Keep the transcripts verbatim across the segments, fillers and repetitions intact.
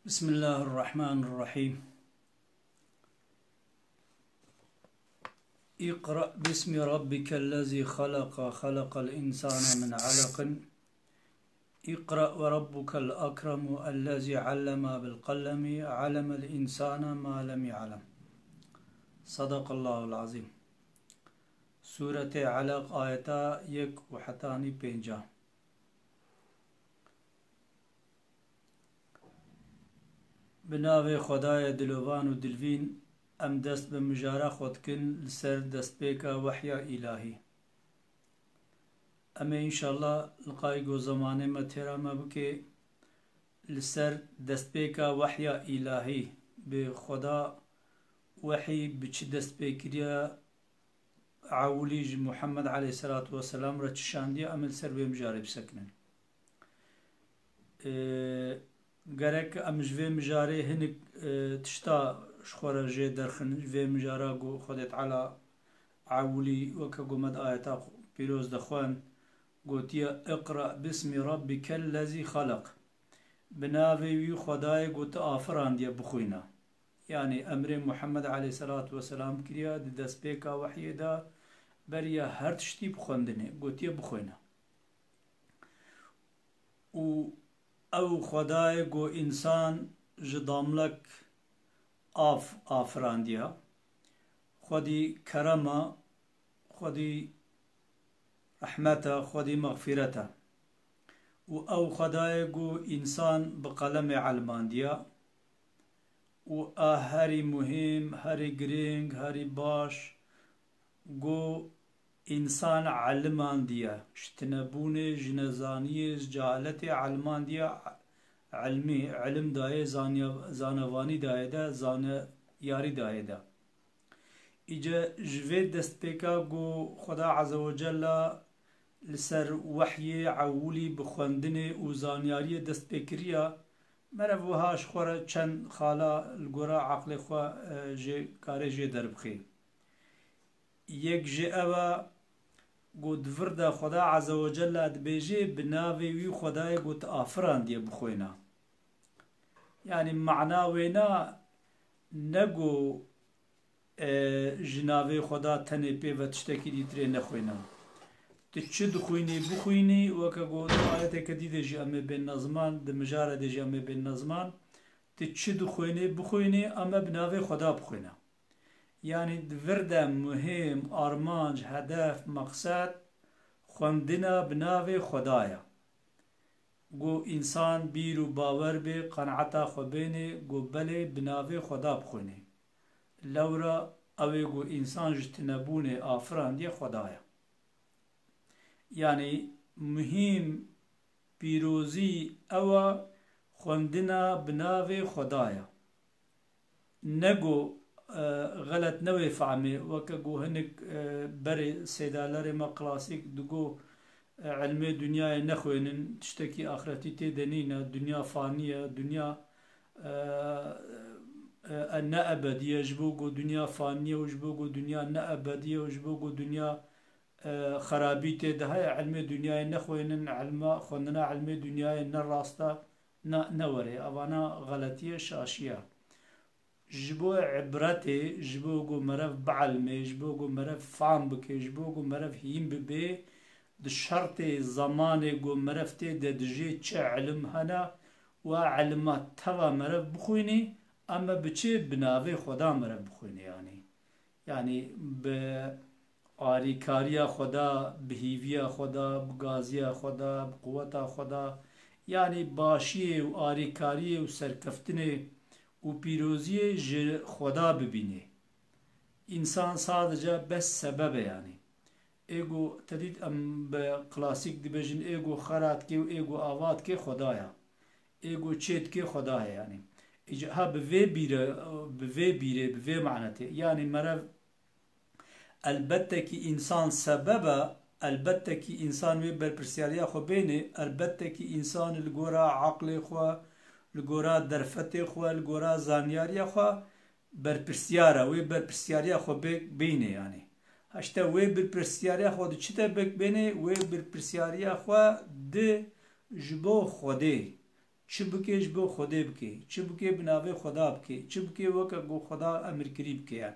بسم الله الرحمن الرحيم. اقرأ باسم ربك الذي خلق، خلق الإنسان من علق. اقرأ وربك الأكرم الذي علم بالقلم، علم الإنسان ما لم يعلم. صدق الله العظيم. Sûretê Elaq, ayeta yek û hetanî pênca. Bi navê Xwedayê dilovan û dilvîn, em dest bi mijara xwe dikin li ser destpêka wehya îlahî. Em ê înşallah li qayî ku zemanê me têra me bike, li ser destpêka wehya îlahî, bi Xweda wehî bi çi dest pê kiriye, ewilî ji Muhammed aleyhisselatu vesselam re çi şandiye, em ê li ser vê mijarê bisekinin. Ee, gerek em ji vê mijarê hinik, e, tişta ji xwe re jê derxin, ji vê mijara ku Xwedê Teala ewilî, weke ku me di ayeta pîroz de xwend, gotiye, "Iqra bismi rabbikellezî xalaq." Bi navê wî Xwedayê ku te afirandiye, bixwîne. Yanî emrê Muhammed aleyhisselatu vesselam kiriye, di destpêka wehyê de beriya her tiştî bi xwendinê, gotiye, "Bixwîne." Û ew Xwedayê ku însan ji damlek av afirandiye, xwedî kerem e, xwedî rehmet e, xwedî mexfîret e. Û ew Xwedayê ku însan bi qelemê elmandiye, û a herî muhîm, herî girîng, herî baş, ku însan elimandiye, ji tinebûnê, ji nezaniyê, ji cehaletê elimandiye, ilmî, ilim dayê, zaniya-, zanevanî dayê de, zaneyarî dayê de. Îce ji vê destpêka ku Xweda Azze ve Celle li ser wehyê ewilî bi xwendinê û zanyariyê dest pê kiriya, merev wiha ji xwe re çend xala li gora aqlê xwe, e, jê, karê jê derbixê. Yek ji ew e ku di vir de Xweda Azze ve Celle dibêje, "Bi navê wî Xwedayê ku te afirandiye bixwêne." Yanî mana wêna ne ku e, ji navê Xweda tenê pê ve tiştekî dîtirê nexwîne. Tu çi dixwînî, bixwînî, weke ku di ayeteke dî de jî em ê bên ziman, di mijare de jî em ê bên ziman, tu çi dixwînî, bixwînî, em ê bi navê Xweda bixwîne. Yanî di vir de muhîm, armanc, hedef, meqsed, xwendina bi navê Xweda ye. Ku însan bîr û bawer bê, qenaeta xwe bênê, ku belê bi navê Xweda bixwînê. Lewra ew ê ku însan ji tinebûnê afirandiye Xweda ye. Yanî muhîm pîrozî ew e, xwendina bi navê Xweda ye. Ne ku, e, xelet ne wê fehmê, weke ku hinik, e, berê seydalerê me klasîk digo, e, ilmê dinyayê nexwênin, tiştekî axretî tê de nîne, dinya fanî ye, dinya, e, e, ne ebedî ye, ji bo ku dinya fanî ye û ji bo ku dinya ne ebedî ye û ji bo ku dinya e, xerabî tê de heye, ilmê dinyayê nexwênin, ilma, xwendina ilmê dinyayê ne rast e, ne, ne were. Evana xeletî ye, şaşî ye. Ji bo ibretê, ji bo ku merev bielmê, ji bo ku merev fam bike, ji bo ku merev hîn bibe, di şertê zemanê ku merev tê de dijê çi ilim hene, wa ilma teva merev bixwînî, em bi çi? Bi navê Xweda merev bixwînî yanî. Yanî bi arîkariya Xweda, bi hîviya Xweda, bi gaziya Xweda, bi quweta Xweda, yanî başiyê û arîkariyê û serkeftinê û pîroziyê ji Xweda bibînê. Însan sadece bes sebeb e yanî. Ê ku te dît em bi klasîk dibêjin, ê ku xera dikê û ê ku ava dikê Xweda ye. Ê ku çê dikê Xweda ye yanî. Îca ha bi vê bîre, bi vê bîrê, bi vê manetê. Yanî merev Elbette ki însan sebeb e, elbette ki însan wê berpirsyariya xwe bênê, elbette ki însan li gora aqlê xwe, li gora derfetê xwe, li gora zanyariya xwe berpirsyar e, wê berpirsyariya xwe bê-, bênê yanî. Heşte wê berpirsyariya xwe di çi de bek bênê, wê berpirsyariya xwe di ji bo Xwedê. Çi bike ji bo Xwedê bike, çi bike bi navê Xweda bike, çi bike weke ku Xweda emirkirî bike.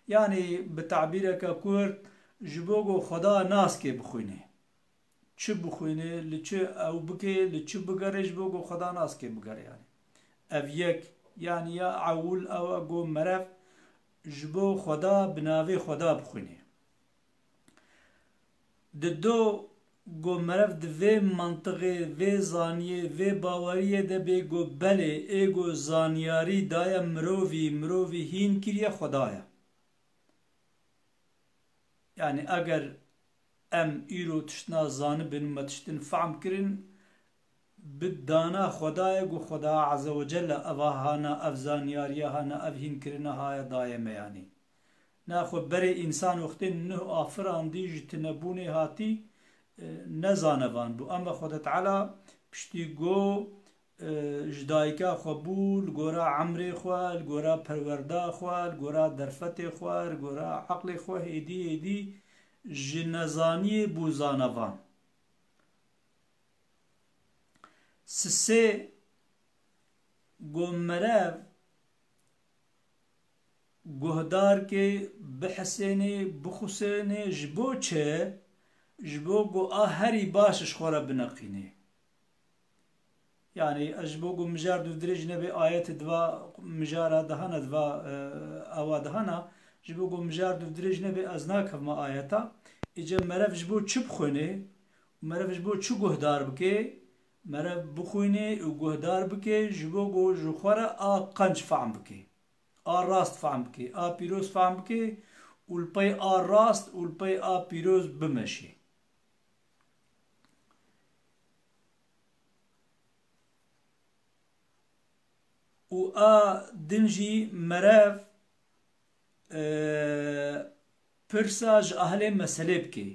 Yanî bi tabîreke kurt, ji bo ku Xweda naskê bixwîne. Çi bixwîne, li çi ew bike, li çi bigere, ji bo ku Xweda naskê bigere yanî. Ev yek, yanî ya ewil ew e ku merev ji bo Xweda bi navê Xweda bixwîne. Di do ku merev di vê mantiqê, vê zaniyê, vê baweriyê de bê ku belê ê ku zanyarî daye mirovî, mirovî hîn kiriye Xweda ye. Yanî eger em îro tiştna zanibin û me tiştin fehm kirin, bi dana Xwedayê ku Xweda Azze ve Celle eva hana, ev zanyariya hana, ev hînkirina haya daye me yanî. Naxwe berê însan wextê nuh afirandî ji tinebûnê hatî, e, ne zanevan bû. Ama Xweda Teala piştî go, e, ji dayika xwe bû, li gora emrê xwe, li gora perwerda xwe, li gora derfetê xwe, li gora eqlê xwe hêdî hêdî ji nezaniyê bû zanevan. Sisê go merev guhdar ke, bihisênê, bixusênê, ji bo çi? Ji bo ku a herî baş ji xwe re bineqînê. Yanî ez ji bo ku mijar dûvdirêj nebe ayetê diva mijara dihana diva, e, ewa dihana, ji bo ku mijar dûvdirêj nebe ez nakevme ayeta. Îce merev ji bo çi bixwînê? Merev ji bo çi guhdar bike? Merev bixwînê û guhdar bike ji bo ku ji xwe re a qenc fehm bike. A rast fehm bike, a pîroz fehm bike û li pey a rast û li pey a pîroz bimeşe. Û a din jî merev, e, pirsa ji ahlê meselê bike.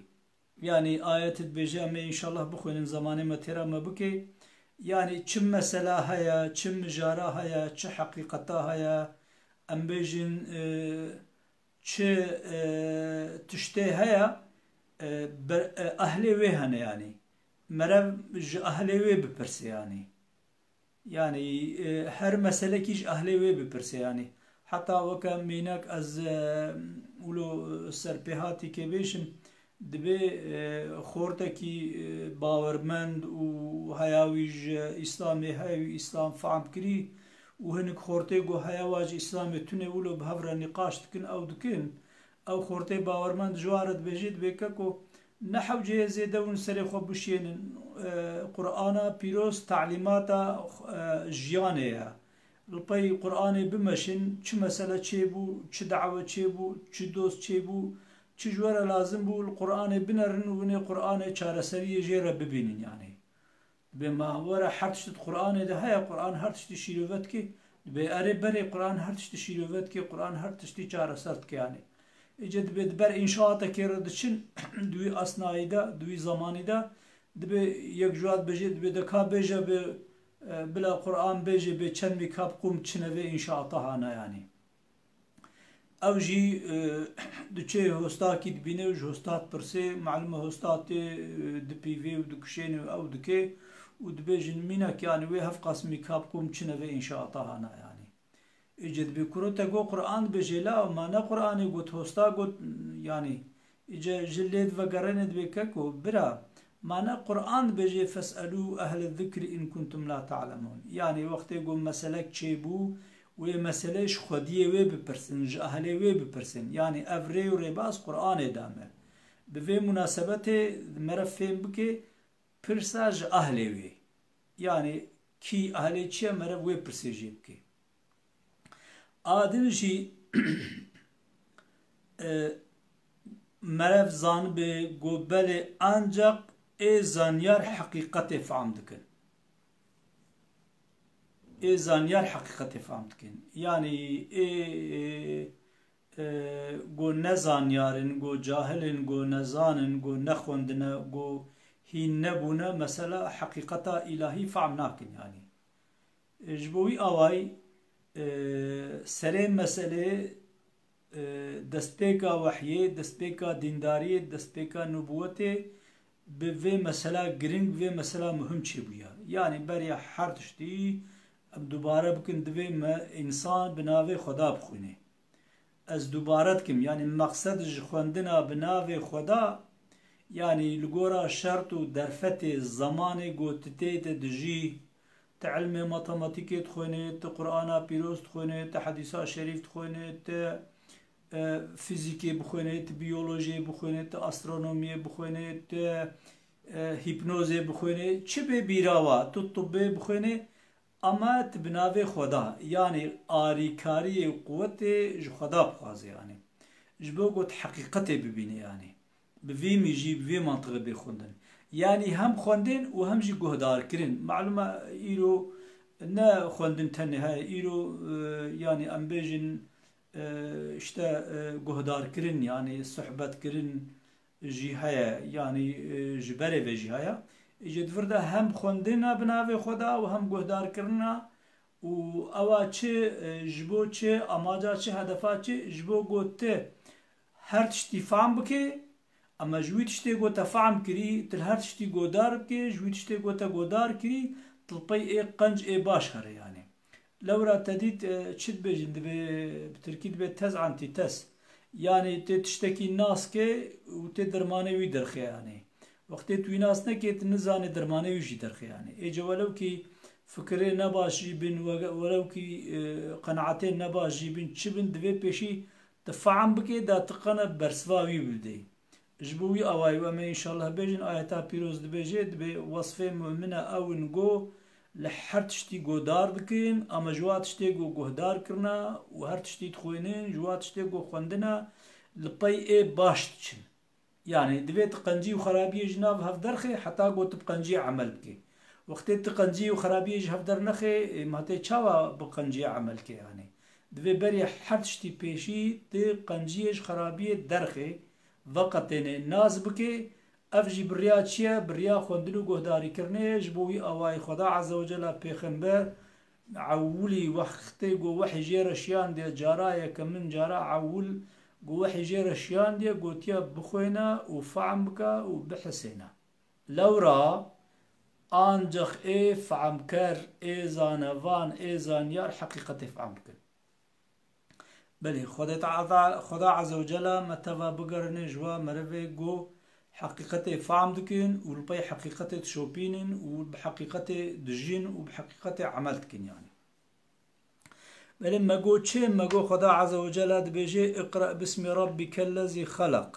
Yanî ayet dibêje, em ê înşallah bixwînin, zemanê me têra me bike. Yanî çi mesela heye, çi mijara heye, çi heqîqeta heye, em bêjin, e, çi, e, tiştê heye, e, ber-, e, ehlê wê hene yanî. Merev ji ehlê wê bipirse yanî. Yanî, e, her meselekî ji ehlê wê bipirse, yanî. Heta weke mînak ez, e, wilo serpêhatîkê bêjim, dibê, e, xortekî, e, bawermend û heya wî ji Îslamê heye wî Îslam fehm kirî û hinik xortê ku heya wa ji Îslamê tune wilo bi hev re nîqaş dikin, ew dikin. Ew xortê bawermend ji wan re dibêje, dibê keko, ne hewce ye zêde hûn serê xwe bişiyênin. E, Qur'ana pîroz talîmata, e, jiyanê ye. Li pey Qur'anê bimeşin, çi mesele çêbû, çi dawe çêbû, çi doz çêbû, çi ji we re lazim bû, li Qur'anê binerin û hûn ê Qur'anê çareseriyê jê re bibînin, yanî. Dibê ma were her tişt di Qur'anê de heye, Qur'an her tiştî şîrove dike. Dibê erê berê Qur'an her tiştî şîrove dike, Qur'an her tiştî çareser dike yanî. Îce dibê di ber înşaatekê re diçin, di wî esnayî de, di wî zamanî de, dibê yek ji wan dibêje, dibê de ka bêje bi, e, bila Qur'an bêje bê çend mîkab qûm çine vê înşaata hana yanî. Ew jî, e, diçe hostakî dibîne û ji hostat pirsê, malum e hostatê, e, dipîvê û dikuşêne û ew dike û dibêjin mînak, yanî wê hevqas mîkab qûm çine vê înşaata hana, yanî. Îce dibê kuro te got Qur'an dibêje, la ma ne Qur'anê got, hosta got, yanî. Îce ji lê divegerêne dibê keko, bira, ma ne Qur'an dibêje, "Fes'elû ehle zikri in kuntum la ta'lemûn." Yanî wextê ku meselek çêbû, wê meselê ji xwediyê wê bipirsin, ji ahlê wê bipirsin. Yanî ev rê û rêbaz Qur'anê da me. Bi vê munasebetê merev fêm bike, pirsa ji ahlê wê. Yanî kî ahlê çi ye, merev wê pirsê jê bike. A din jî, e, merev zanibe ku belê ancaq ê zanyar heqîqetê fehm dikin. Ê zanyar heqîqetê fehm dikin. Yanî ê, ê, e, ku ne zanyar in, ku cahil in, ku nezan in, ku nexwendine, ku hîn nebûne, mesela heqîqeta îlahî fehm nakin yanî. E, ji bo wî awayî, e, serê meselê, e, destpêka wehyê, destpêka dîndariyê, destpêka nubûwetê bi vê mesela giring, vê mesela muhim çêbûya. Yanî beriya her tiştî em dubare bikin, divê me însan bi navê Xweda bixwîne. Ez dubare dikim, yanî meqsed ji xwendina bi navê Xweda, yanî li gora şert û derfetê zemanê ku tu tê de dijî, tu ilmê matematîkê dixwênê, tu Qur'ana pîroz dixwênê, tu hedîsa şerîf dixwênê, tu, e, fîzîkê bixwênê, tu biyolojiyê bixwênê, tu astronomiyê bixwênê, tu, e, hîpnozê bixwênê, çi bê bîra wa, tu tibbê bixwênê, ama tu bi navê Xweda, yanî arîkariyê quwetê ji Xweda bixwazê, yanî ji bo ku tu heqîqetê bibînê, yanî bi vî mîjî, bi vî mantiqê bê xwendin. Yanî hem xwendin û hem jî guhdarkirin. Malûm e, îro ne xwendin tenê heye, îro, e, yanî em bêjin, e, işte, e, guhdarkirin, yanî sohbetkirin jî heye, yanî, e, ji berê ve jî heye. Îca di vir de hem xwendina bi navê Xweda û hem guhdarkirina û ewa çi, e, ji bo çi, amaca çi, hedefa çi, ji bo ku tu her tiştî fehm bikê, ama ji wî tiştê ku te fehm kirî, tu li her tiştî godar bikê, ji wî tiştê ku te godar kirî, tu li pey ê qenc ê baş here, yanî. Lewra te dît, e, çi dibêjin, dibê, bi tirkî dibê tez antîtez. Yanî tê tiştekî nas ke û tê dermanê wî derxê, yanî. Wextê tu wî nas nekê, tu nizanê dermanê wî jî derxê, yanî. Êca welewkî fikirê nebaş jî bin, we-, welewkî, e, qenaetê nebaş jî bin, çi bin, divê pêşî tu fehm bikê, da tu qene bersiva wî bidê. Ji bo wî awayî em ê înşallah bêjin, ayeta pîroz dibêje, dibê wesfê mumine ew in go li her tiştî godar dikin, ama ji wa tiştê go guhdar kirina û her tiştî dixwînin, ji wa tiştê go xwendina, li pey ê baş diçin. Yanî divê tu qencî û xerabiyê ji nav hev derxê heta go tu bi qenciyê emel bikê. Wextê tu qencî û xerabiyê ji hev dernexê, ê, ma tê çawa bi qenciyê emel ke, yanî? Divê berê her tiştî pêşî tu qenciyê ji xerabiyê derxê, veqetênê, nas bikê. Ev jî bi riya çi ye? Bi riya xwendin û guhdarîkirinê ye. Ji bo wî awayî Xweda Azze ve Cella pêxember ewilî wextê ku wehî jê re şiyandiye, cara yekemin, cara ewil ku wehî jê re şiyandiye, gotiye bixwêne û fehm bike û bihisêne. Lewra ancax ê fehmker, ê zanevan, ê zanyar heqîqetê fehm bikin. Belê, Xwedê Teala, Xweda Azze ve Cella me teva bigerine ji wa merivê ku heqîqetê fehm dikin û li pey heqîqetê dişopînin û bi heqîqetê dijîn û bi heqîqetê emel dikin, yanî. Belê me got çi? Me got Xweda Azze ve Cella dibêje, "Iqra bismi rabbikellezî xelaq."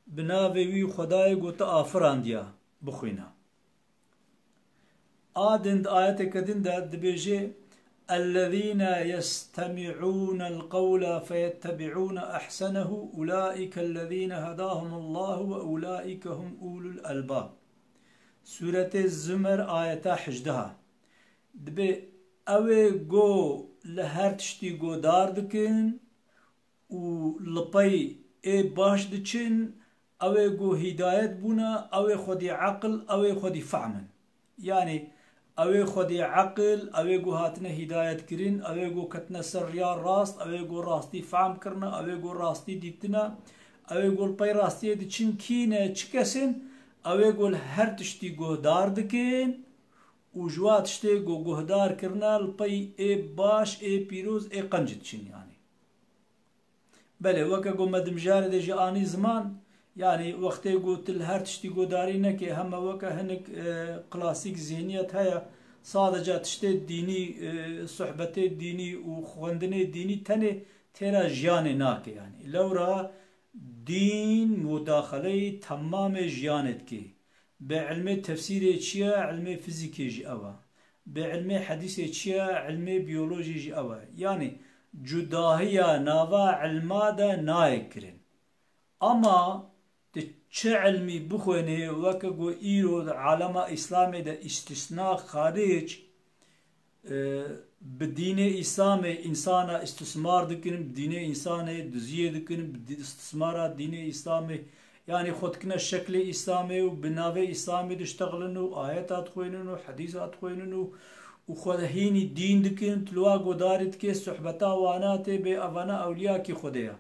Bi navê wî Xwedayê ku te afirandiya, bixwîne. A din di ayeteke din de dibêje, "Ellezîne yestemi'ûnel qewle feyettebi'ûne ehsenehu, ulaîkellezîne hedahumullahu ve ulaîke hum ulul elbab." Sûretê Zumer, ayeta hejdeha. Dibê ew ê go li her tiştî godar dikin û li pey ê baş diçin, ew ê go hîdayet bûne, ew ê xwedî eqil, ew ê xwedî fehm in. Yanî ew ê xwedî eqil, ew ê go hatine hîdayet kirin, ew ê go ketine ser riya rast, ew ê go rastî fehm kirine, ew ê go rastî dîtine, ew ê go li pey rastiyê diçin kî ne, çi kes in? Ew ê go li her tiştî guhdar dikin û ji wa tiştê ku guhdar kirine li pey ê baş, ê pîroz, ê qenc diçin, yanî. Belê, weke ku me di mijarê de jî anî ziman, yanî wextê ku tu li her tiştî guhdarî neke, heme weke hinek, e, klasîk zihniyet heye, sadece tiştê dînî, e, sohbetê dînî û xwendinê dînî tenê têra jiyanê nake, yanî. Lewra dîn mudaxeleyê temamê jiyanê dike. Bi ilmê tefsîrê çi ye, ilmê fizîkê jî ew e. Bi ilmê hedîsê çi ye, ilmê biyolojî jî ew e. Yanî cudahiya nava ilma de nayê kirin. Ama tu çi ilmî bixwênî, weke ku îro di alema Îslamê de îstisna, xaric, e, bi dînê Îslamê însana îstismar dikin, bi dînê Îslamê diziyê dikin, bi dî-, îstismara dînê Îslamê, yanî xwe dikine şeklê Îslamê û bi navê Îslamê diştexilin û ayeta dixwênin û hedîsa dixwênin û, û xwe de hînî dîn dikin, tu li wa godarî dikê, sohbeta wana tê bê, evana ewliyakî Xwedê ye.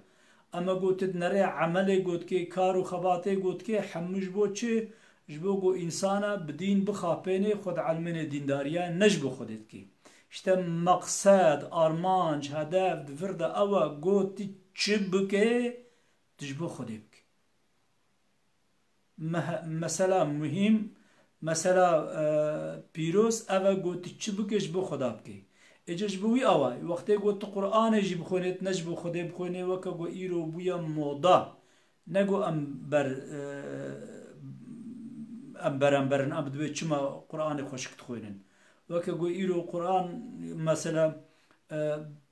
Ema got tu nerê emelê got kê, kar û xebatê got kê, hemû ji bo çi? Ji bo ku însana bi dîn bixapênê, xwe dielmênê dîndariya, ne ji bo Xwedê dikê. Îşte meqsed, armanc, hedef di vir de ew e, ku tu çi bikê, tu ji bo Xwedê bikê. Mehe-, mesela muhîm, mesela, e, pîroz ev e, ku tu çi bikê, ji bo Xweda bikê. Êca ji bo wî awayî, wextê ku tu Qur'anê jî bixwênê, tu ne ji bo Xwedê bixwênê, weke ku îro bûye moda. Ne ku em ber, e, em beramber in, em dibê çima Qur'anê xweşik dixwênin. Weke ku îro Qur'an, mesela, e,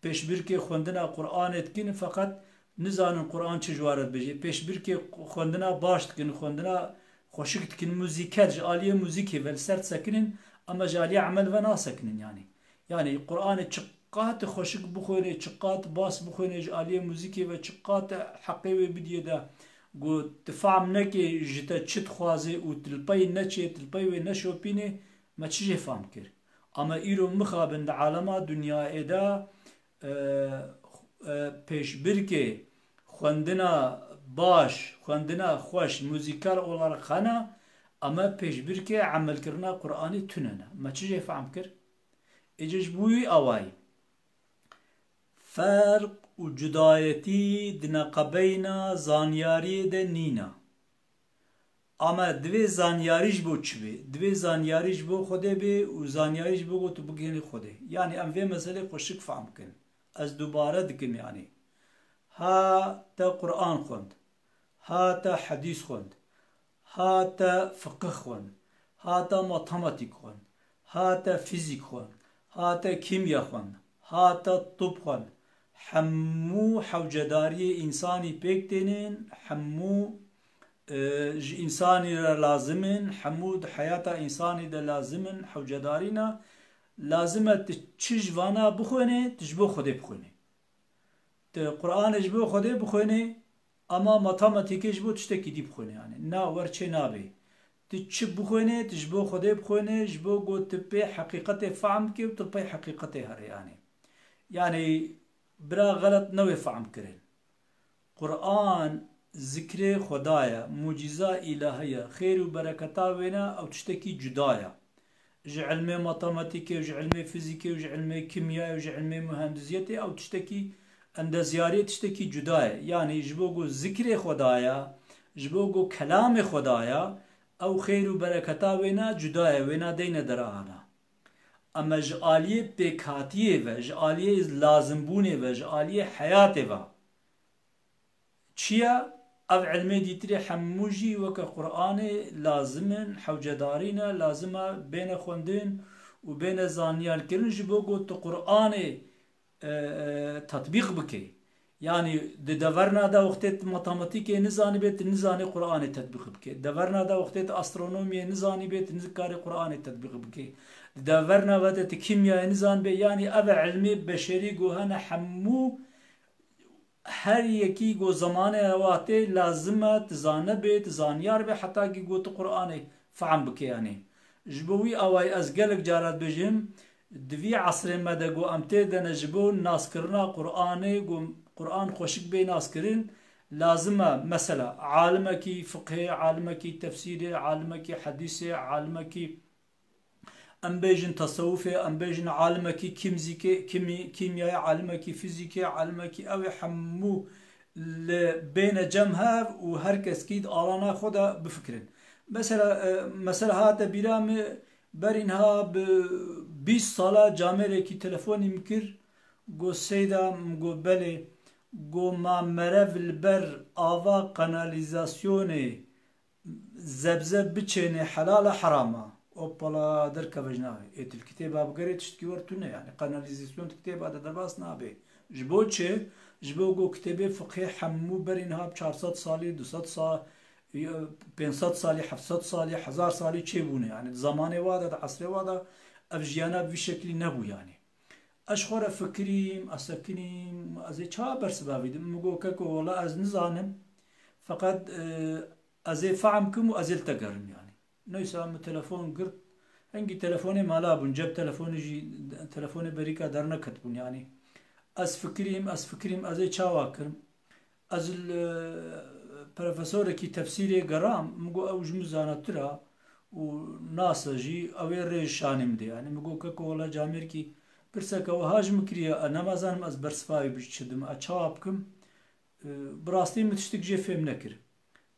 pêşbirkê xwendina Qur'anê dikin, feqet nizanin Qur'an çi ji wan re dibêje. Pêşbirkê xwendina baş dikin, xwendina xweşik dikin, muzîket, ji aliyê muzîkê ve li ser disekinin, ama ji aliyê emel ve nasekinin yani. Yani Qur'anê çiqat xweşik bixwênê, çiqat bas bixwênê, ji aliyê muzîkê ve çiqat heqê wê bidiyê de, ku tu fehm nekê ji te çi dixwazê û tu li pey neçê, tu li pey wê neşopînê, me çi jê fehm kir? Ama îro mixabin di alema dinyayê de, e, e, pêşbirkê xwendina baş, xwendina xweş, muzîkal olarak hene, ama pêşbirkê emelkirina Qur'anê tune ne. Me çi jê fehm kir? Êca ji bo wî awayî ferq û cudayetî di neqebeyna zanyariyê de nîne. Ama divê zanyarî ji bo çi bê? Divê zanyarî ji bo Xwedê bê û zanyarî ji bo ku tu bigihînî Xwedê. Yani em vê meselê xweşik fehm bikin. Ez dubare dikim yani. Ha te Qur'an xwend, ha te hedîs xwend, ha te fiqih xwend, ha te matematîk xwend, ha te fîzîk xwend, ha te kîmya xwend, ha te tib xwend. Hemû hewcedariyê însanî pêk tênin, hemû, e, ji însanî re lazim in, hemû di heyata însanî de lazim in, hewcedarî ne. Lazim e tu çi ji vana bixwênê, tu ji bo Xwedê bixwênê. Tu Qur'anê ji bo Xwedê bixwênê, ama matematîkê ji bo tiştekî dî bixwênê. Yani na wer çê nabê. Tu çi bixwênê, tu ji bo Xwedê bixwênê, ji bo ku tu pê heqîqetê fehm bikê û tu pey heqîqetê herê yani. Yani bira xelet newê fehm kirin. Qur'an zikrê Xweda ye, mucîza îlahi ye, xêr û bereketa wê ne ew tiştekî cuda ye. Ji ilmê matematîkê û ji ilmê fîzîkê û ji ilmê kîmyayê û ji ilmê muhendisiyetê ew tiştekî, endezyariyê tiştekî cuda ye. Yanî ji bo ku zikrê Xweda ye, ji bo ku kelamê Xweda ye, ew xêr û bereketa wê ne cuda ye, wê ne deyne derahana. Ema ji aliyê pêkhatiyê ve, ji aliyê lazimbûnê ve, ji aliyê heyatê ve, çi ye? Ev ilmê dîtirê hemû jî weke Qur'anê lazim in, hewcedarî ne, lazim e bêne xwendin û bêne zanyarkirin ji bo ku tu Qur'anê, e, e, tetbîq bikê. Yanî di deverna de wextê tu matematîkê nizanîbê, tu nizanî Qur'anê tetbîq bikê. Deverna de wextê tu astronomiyê nizanîbê, tu nikarî Qur'anê tetbîq bikê. Di deverna ve de tu kîmyayê nizanîbê, yanî ev e ilmê beşerî ku hene hemû her yekî ku zemanê hewa tê lazim e, tu zanebê, tu zanyar bê, heta kî ku tu Qur'anê fehm bike yanî. Ji bo wî awayî ez gelek cara dibêjim, di vî esrê me de ku em tê de ne ji bo naskirina Qur'anê, ku Qur'an xweşik bê naskirin, lazim e, mesela, alimekî fiqhê, alimekî tefsîrê, alimekî hedîsê, alimekî em bêjin tesewufê, em bêjin alimekî kîmzîkê, kîmî-, kîmyayê, alimekî fîzîkê, alimekî ew ê hemû li bêne cem hev û her keskî di alana xwe de bifikirin. Mesela, e, mesela hate bîra min berî niha bi bîst sala camêrekî telefonî min kir, got, Seyda, min got, belê, got, ma merev li ber ava kanalîzasyonê zebze biçênê helal e, heram e? Opala derkeve ji navê. Ê tu li kitêba bigerê tiştkî wer tune, yani kanalîzasyon di kitêba de derbas nabe. Ji bo çi? Ji bo ku kitêbê fiqhê hemû berî niha bi çar sed salî, du sed sa-, pênc sed salî, heft sed salî, hezar salî çêbûne. Yani di zamanê wa de, di esrê wa de ev jiyana bi vî şeklî nebû yani. Ez ji xwe re fikirîm, ez sekinîm, ez ê çawa bersiva vî dim? Min got, keko, wela ez nizanim. Feqet, e, ez ê fehm kim û ez ê li te gerim yani. Neyse, min telefon girt. Hingî telefonê mala bûn, ceb telefonê jî, telefonê berîka derneketibûn yani. Ez fikirîm, ez fikirîm, ez ê çawa kirim? Ez li profesorekî tefsîrê geram, min got, ew ji min zanatir a. û nasa jî ew ê rê ji şanê min dê. Yanî min got, keko wela camêrkî pirseke wiha ji min kiriye, e, nema zanim ez bersiva wî bi çi dim, e, çawa bikim? E, bi rastî min tiştik jê fêm nekir.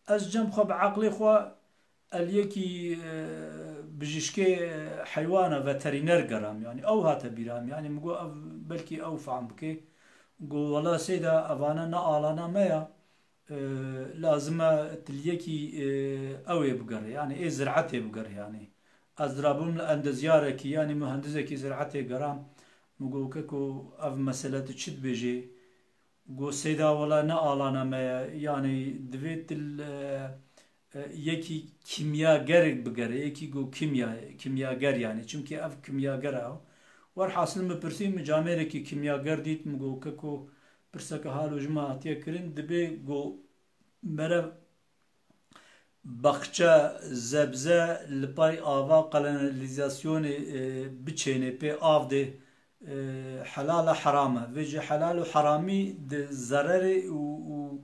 Ez cem xwe bi eqlê xwe el yekî, e, bijîşkê heywana, veterîner geram, yanî ew hate bîra min. Yanî min got, ev belkî ew fehm bike. Got, wela Seyda, evane ne alana me ya. E, lazim e tu li yekî, e, ew ê bigere, yanî ê zir'etê bigere yanî. Ez dirabûm li endezyarekî, yanî muhendizekî zir'etê geram. Min got, keko, ev mesele tu çi dibêjê? Got, Seyda, wela ne alana me ye, yanî divê tu li, e, e, yekî kîmyager bigere, yekî got kîmya, kîmyager yanî, çimkî ev kîmyager e. Werhasil min pirsî, min camêrekî kîmyager dît, min got, keko, pirseke halo ji me hatiye kirin, dibê got, mere baxçe, zebze li pay ava kanalîzasyonê, e, biçênê pê av dê, e, helal e, heram e. Vê jî helal û heramî di zererê û, û,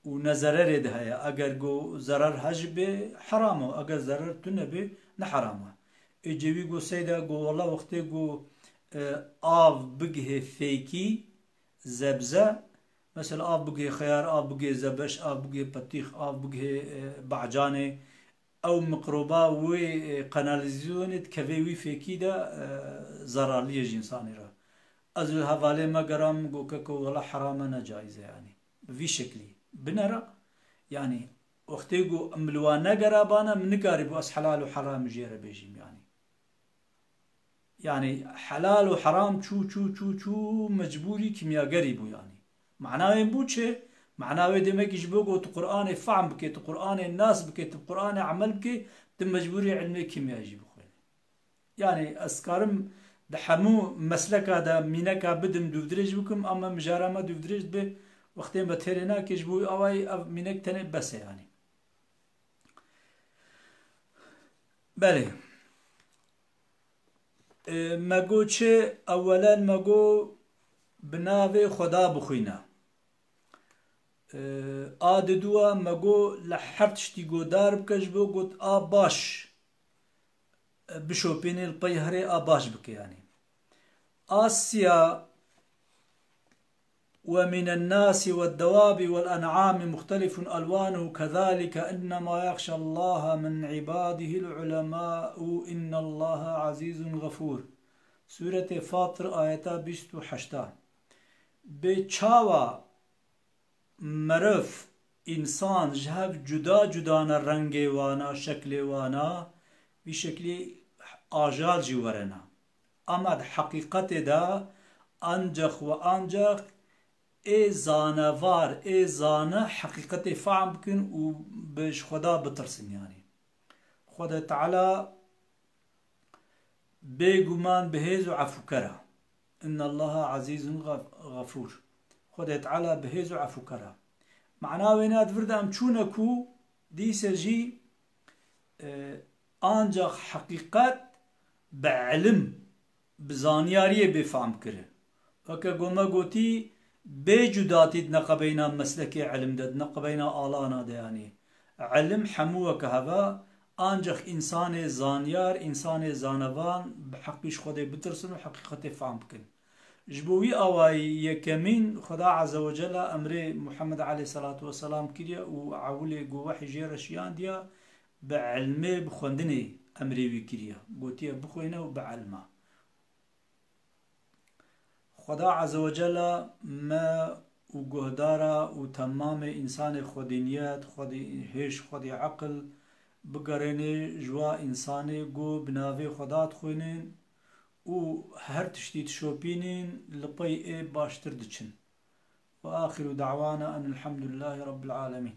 û nezererê de heye. Eger got zerer hej bê, heram e. Eger zerer tune bê, ne heram e. Ê cêwî got, Seyda, got, wela wextê got, e, av bigihê fêkî, zebze, mesela av bigihê xeyar, av bigihê zebeş, av bigihê petîx, av bigihê, e, bacanê, ew mikroba wê, e, kanalîzasyonê dikeve wî fêkî de, e, zararlî ye ji însanê re. Ez li hevalê me geram, got, keko, wela heram e, ne caiz e yanî. Bi vî şeklî. Binera, yanî, wextê got min li wan negerabana, min nikarîbû ez helal û heram jê re bêjim yanî. Yanî helal û heram çû, çû, çû, çû, mecbûrî kîmyagerî bû yanî. Manayê bû çi? Manayê demekî ji bo ku tu Qur'anê fehm bikê, tu Qur'anê nas bikê, tu Qur'anê emel bikê, tu mecbûrî ilmê kîmyayê jî bixwînî. Yanî ez karim di hemû mesleka de mîneka bidim, dûvdirêj bikim, ama mijara me dûvdirêj dibe, wextê me têrê nake, ji bo wî awayî ev mînek tenê bes e yanî. Belê. E, me got çi? Ewelen me got bi navê Xweda bixwîne. E, a diduwa me got li her tiştî godar bike ji bo got a baş, e, bişopînê li pey herê a baş bike yanî. A siya ومن الناس والدواب والأنعام مختلف ألوانه كذلك إنما يخشى الله من عباده العلماء إن الله عزيز غفور. Sûretê Fatir, ayeta bîst û heşta. Bê çawa meriv, însan ji hev cuda cuda ne, rengê wana, şeklê wana, vî şeklî ajal jî werena. Ama di heqîqetê de ancax we ancax ê zanevar, ê zane heqîqetê fehm bikin û bi ji Xweda bitirsin yanî. Xwedê Teala bêguman bi hêz û efûker e. Inna Allaha azîzun xef-, xefûr. Xwedê Teala bi hêz û efûker e. Mana wê ne di vir de em çûne ku dîse jî, e, ancax heqîqet bi ilim, bi zanyariyê bê fehm kirin. Weke ku me gotî, bê cudatî di neqebeyna meslekê ilim de, di neqebeyna alana de yanî. Ilim hemû weke hev e, ancax însanê zanyar, însanê zanevan bi heqî ji Xwedê bitirsin û heqîqetê fehm bikin. Ji bo wî awayî yekemîn Xweda Azze ve Celle emrê Muhammed aleyhisselatu vesselam kiriye û ewilê ku wehî jê re şiyandiye, bi ilmê, bi xwendinê emrê wî kiriye. Gotiye, bixwîne û bi ilma. Xweda Azze ve Celle me û guhdara û temamê însanê xwedî niyet, xwedî hêş, xwedî eqil bigerêne ji wa însanê ku bi navê Xweda dixwînin û her tiştî dişopînin li pey ê baştir diçin. Ve axiru da'wana enil hamdulillahî rabbil alemîn.